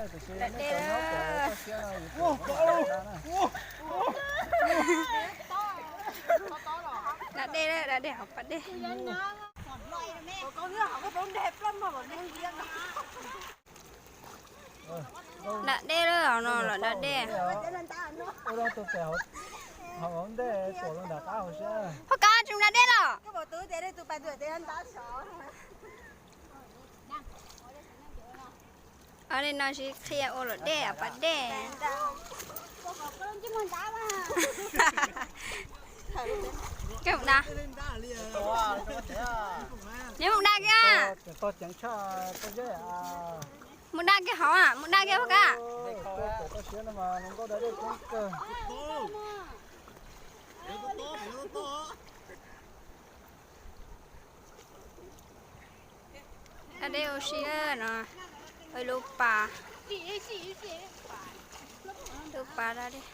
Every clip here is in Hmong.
Da dej, da dej hauv pas dej. Da dej lawm, no los da dej. Hauv ntej pom los nram qab hauv siab. Hauv qab tsis da dej los? Li no tsis qhia ua luam dej, pas dej. Koj mus da. Neb mus da kiag. Mus da kiag hauv, mus da kiag hauv qab. Da dej ua si no, ua lub pas, lub pas da dej.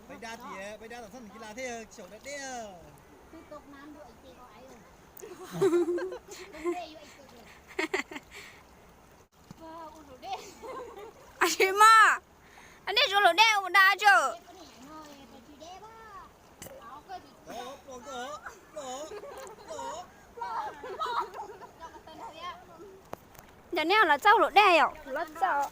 Peb dab tias, peb dab tom txhob nws ci las thiab xyaum da dej. Ab tsis mog, nej tsuas luam dej ua da tso. Yog nej los txawj luam dej yom, los txawj.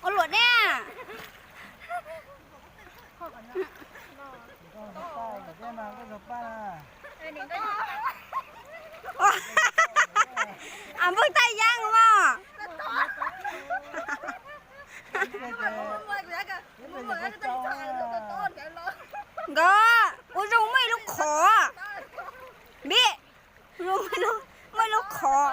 Ua luam dej. Npawg Thaj Yeeb mog. Nkawd ua zoo muaj ib lub qhov. Vim, muaj ib lub qhov.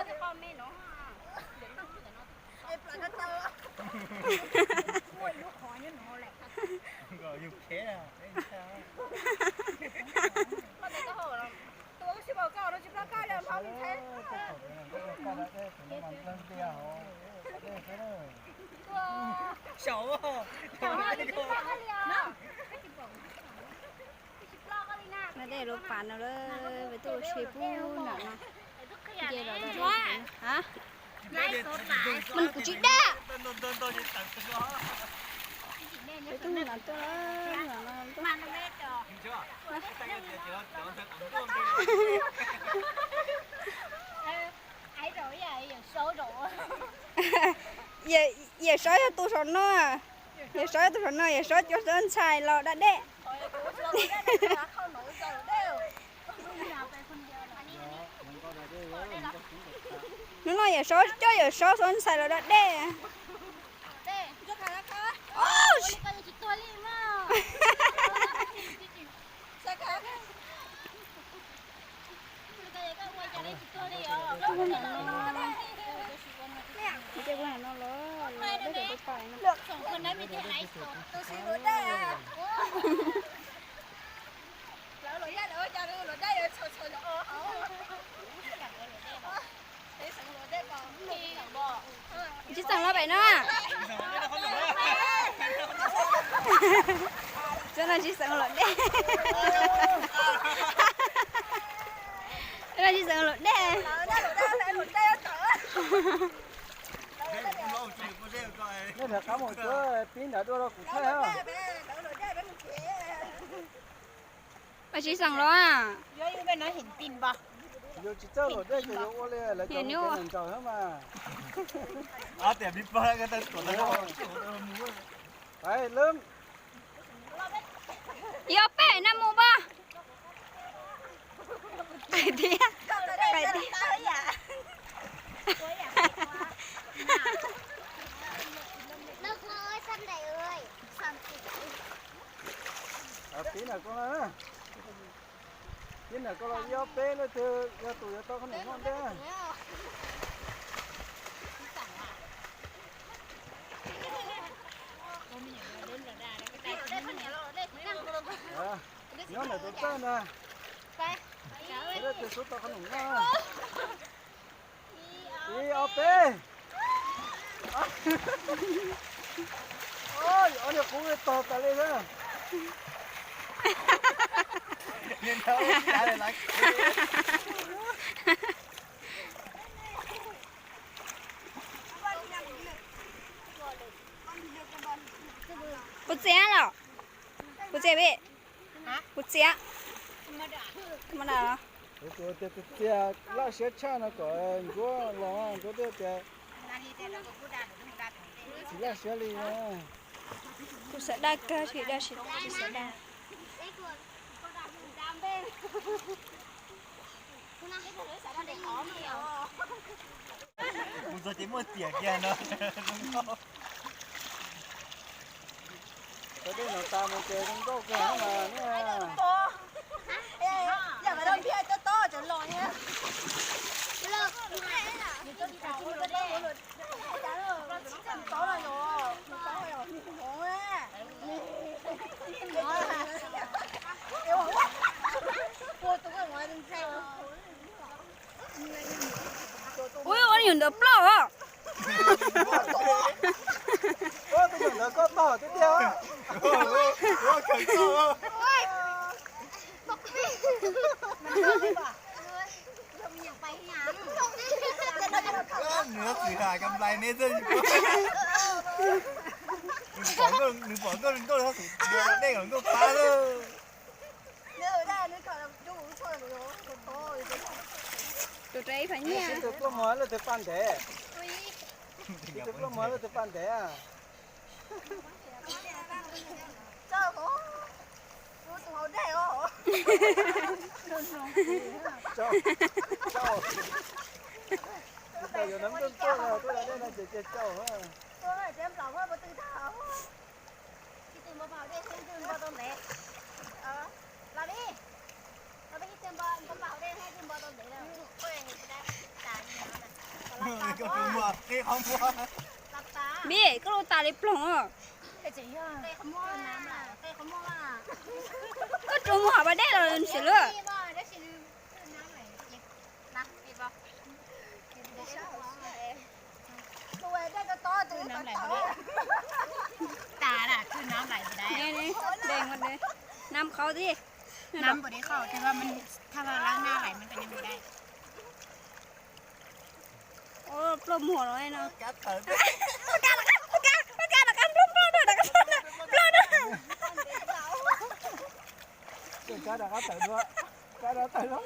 Da dej lub pas no lawm, peb tuaj ua si pub nram no. Ces los da dej. Mas kuv tsis da. Peb tuaj nram tuaj, nram no tuaj. Yawm Saub yog tus saum no. Yawm Saub yog tus saum no, Yawm Saub cov xov ntxhais los da dej. Hnub no Yawm Saub coj Yawm Saub xov ntxhais los da dej. Tsis xeem los pem no. Cov no tsis xeem los dej. Cov no tsis xeem los dej. Nej rov qab mus cuab pib nram dua rau kuv thaij. Mas tsis xeem los. Yus tsis txawj luam dej ces yuav ua li lawv cov neeg ntsaum thiab mas. Yog peb na mus pab. Qais tiag, qais tiag. Pib nram koj na, pib nram koj los ib ob peb leej twg yog tus yuav tau koj niam noj ntej. Nyob ntawm tus txawj na. Ib ob peb. Ob niag qub tog tas li na. Kuv txiav los? Kuv txiav pem? Kuv txiav. Txiav laj siab tshaj no kom ntsuab los, ntsuab twb tias tsis laj siab li. Kuv xav daj kawg, tsis daj, tsis xav daj. Kuv txog ces muaj tiam kiag no. Cov dej no tas mus ces zoo nkauj kawg mas ne. Ua nyuam ntawd ploj os. Tus nyuam ntawd koj tog tiag tiag. Nws txiv hais cov nplai neb xwb. Nws pom nkauj, nkauj, nkauj, dej nkauj pab lawm. Tus rau ib phav nyiaj. Tus pluaj mog lawm tus paj ntev. Tus pluaj mog lawm tus paj ntev. Yuav nab ntuj tuaj, tuaj dej no ces cia tsau. Vim koj lub tas li ploog os. Koj rua muag hov pas dej los xiam luaj. Nab qhov thiab. Pluaj muag los no. Rov qab, rov qab, rov qab pluaj, pluaj, rov qab pluaj, pluaj na. Rov qab tawm dua, rov qab tawm dua.